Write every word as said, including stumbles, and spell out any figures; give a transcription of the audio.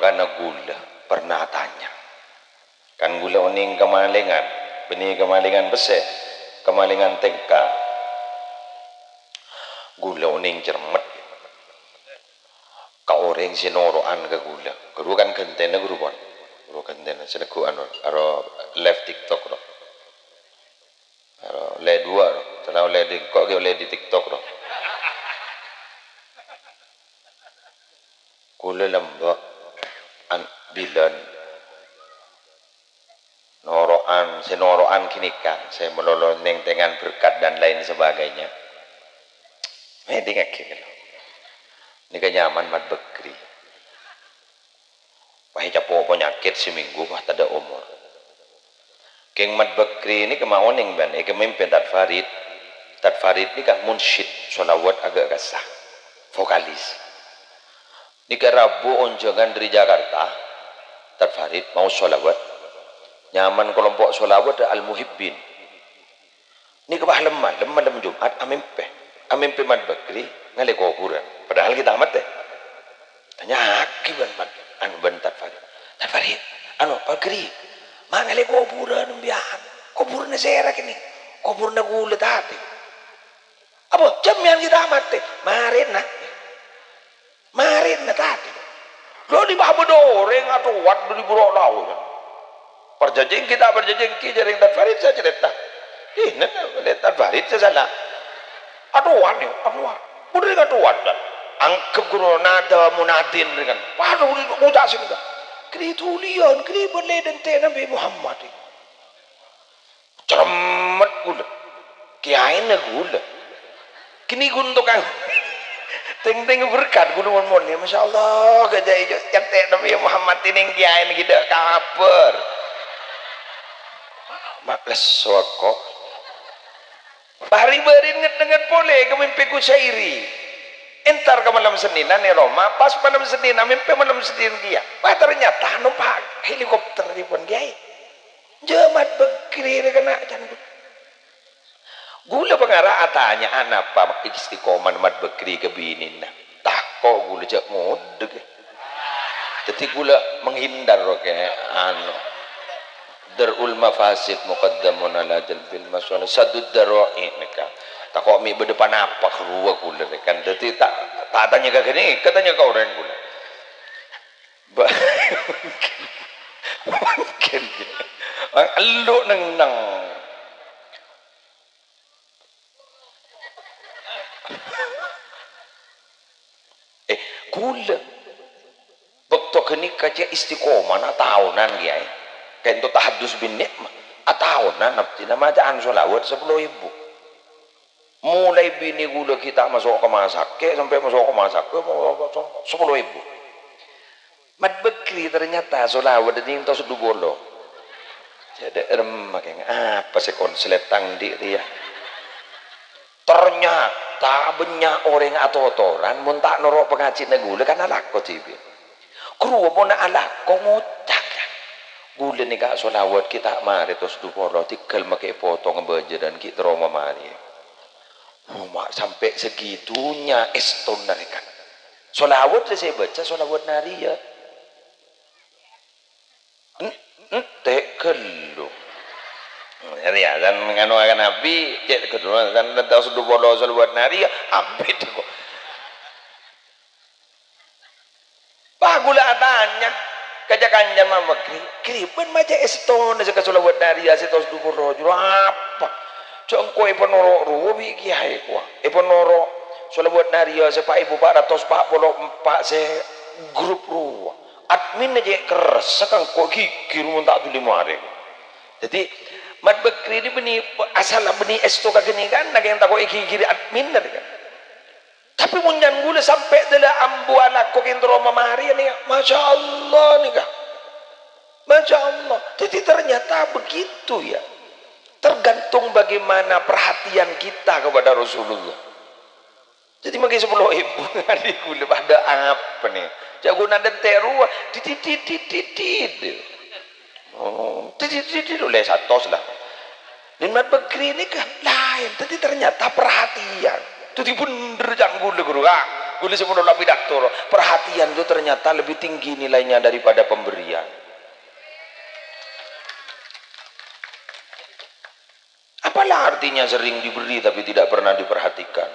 Karana ghulâ pernah atanya. Kan ghulâ onèng kamalèngan, bânnè kamalèngan pèssè, kamalèngan tèngka. Ghulâ onèng cermet ka orèng sè noro'an ka ghulâ. Ghuru kan ghântèna ghuru pon. Ghuru ghântèna sè neggu' anu, aro live TikTok ro. Aro ollè duwâ' ro. Sala ollè di, engko' ghi' ollè di TikTok ro. Ghulâ lambâ' an-, bilân. Noro'an, sè noro'an ghânèka, sè malolo nèng-tèngan berkat dan lain sebagainya. Èdingngaghi, ghâllu. Nèka nyamana Mat Bakri. Pas ècapo' panyakèt samènggu, wah, tadâ' omor. Kèng Mat Bakri nèka ma' onèng bân, èkamimpè Tad Farid. Tad Farid nèka munsyid shalawat aghâ' kassa', vokalis. Nèka rabu onjhângan dâri Jakarta, Tad Farid maos shalawat. Nyamana kalompo' shalawat Al-Muhibbin. Nèka pas lem-malem, malem Jum'at, amèmpè. Amèmpè Mat Bakri ngalè kobhurân. Padahal ghi' ta' matè. Tanya'aghi bân Mat, anu, bân Tad Farid. "Tad Farid, anu, Bakri, ma' ngalè kobhurân sampèyan? Kobhurânna sèra kènè'? Kobhurânna ghulâ tatè." "Apa, sampèyan ghi' ta' matè?" "Marèna. Marèna tatè. Lo' di' pas bâdâ orèng atowat dâri buru lao'." "Parjhânjhi èngghi ta' parjhânjhi èngghi?" jhârèng Tad Farid sè acarèta. "Ih, nèng, nèng, Tad Farid sè sala. Atowat, yâ, atowat. Bhender atowat, Dan. Angghep ghuru nada munadin, kan. Waduh, ngoca' sèngghâ. Kri dhuliyân, kri bân lè dântè' Nabbhi Muhammad." Cermet ghulâ. Kèyaèna ghulâ. Kènè' ghun tokang. Tèng-tèng berkat ghulâ mon-, mon, yâ, masyaallah, ghâjâ' èjâ-, nyatè' Nabbhi Muhammad nèng kèyaèna ghi' tadâ' kabhâr. Ma' lesso kok. Bâri'-bâri' ngèt-ngèt polè ka mimpè Kusairi. Entar ka malem Sennènan è roma, pas malem Sennèn, mimpè malem Sennèn kèya. Wah, ternyata nompa' helikopter dipun, Kèyaè. Jhâ' Mat Bakri rè kana' can ghulâ. Ghulâ pangara atanya'a napa istiqomana Mat Bakri ka binèna. Tako' ghulâ jhâ' ngodek. Dhâddhi ghulâ menghindar, oke, anu. Dar'ul mafasid muqaddamun ala jalbil masalih. Saddud dara'i nèka. Tako' mè' bâdâ panapa' rowa ghulâ rè kan. Dhâddhi ta', ta' atanya ka ghânèka, tanya ka orèng ghulâ. Ba-, mungkin. Ellu' neng-neng. Eh, ghulâ. Bâkto ghânèka cè' istiqomana taonan, Kèyaè. Ka'ènto tahaddus bin ni'mah. Ataonan abdhina maca'an shalawat sapolo èbu. Molaè binè ghulâ ghi' ta' maso' ka masakè', sampè' maso' ka masakè', sapolo èbu. Mat Bakri ternyata shalawat nèng tos du polo. Jhâ' dâ'remma kèng, apa sè konslet tang andi' rèya? Ternyata bânnya' orèng atotoran mon ta' noro' pangajhina ghulâ kan alako dhibi'. Ghuru mon alako ngoca', "Ghulâ nèka shalawat ghi' ta' marè tos du polo, tèghâl makè potong bâjârân ghi' terro mamarè." Oh, ma' sampè' segitunya èstona rè kan. Shalawat sè èbâca shalawat nariyah. En-, entek ghâllu. Jadi ya, dan nganu akan Nabi, cek kedua, dan tentang sudu polo shalawat nariyah, abit kok. Pas ghulâ atanya, ka jhâ' kancana Mat Bakri, "Ghâribân maca èstona sè ka shalawat nariyah sè tos du polo juru apa?" "Jhâ' engko' èpanoro' rowa bi' kèyaè kowa. Èpanoro' shalawat nariyah sè pa' èbu pa' ratos pa' polo empa' sè grup rowa. Adminna cè' kerressa ka engko' ghighir mon ta' dhuli marè." Dhâddhi, Mat Bakri nè bânnè asalla bânnè èsto ka ghânèka, na kèng tako' èghighiri adminna rè kan. Tapè mon can ghulâ sampè' dâlâ ambu alako kèng terro mamarè nèka, masya Allah nèka. Masya Allah. Jadi ternyata begitu ya. Tergantung bagaimana perhatian kita kepada Rasulullah. Jadi mangkè sapolo èbu kali ghulâ padâ apa nè? Jhâ' ghun adântè' rowa, dit, dit, dit, dit, dit, dit. Oh, dit, dit, dit, dit, ollè satos lah. Nè Mat Bakri nèka laèn, dhâddhi ternyata perhatian. Dhâddhi bhender can ghulâ, Ghuru, ah. Ghulâ sè mon la pidato, perhatian itu ternyata lebih tinggi nilainya daripada pemberian. Apalah artinya sering diberi tapi tidak pernah diperhatikan?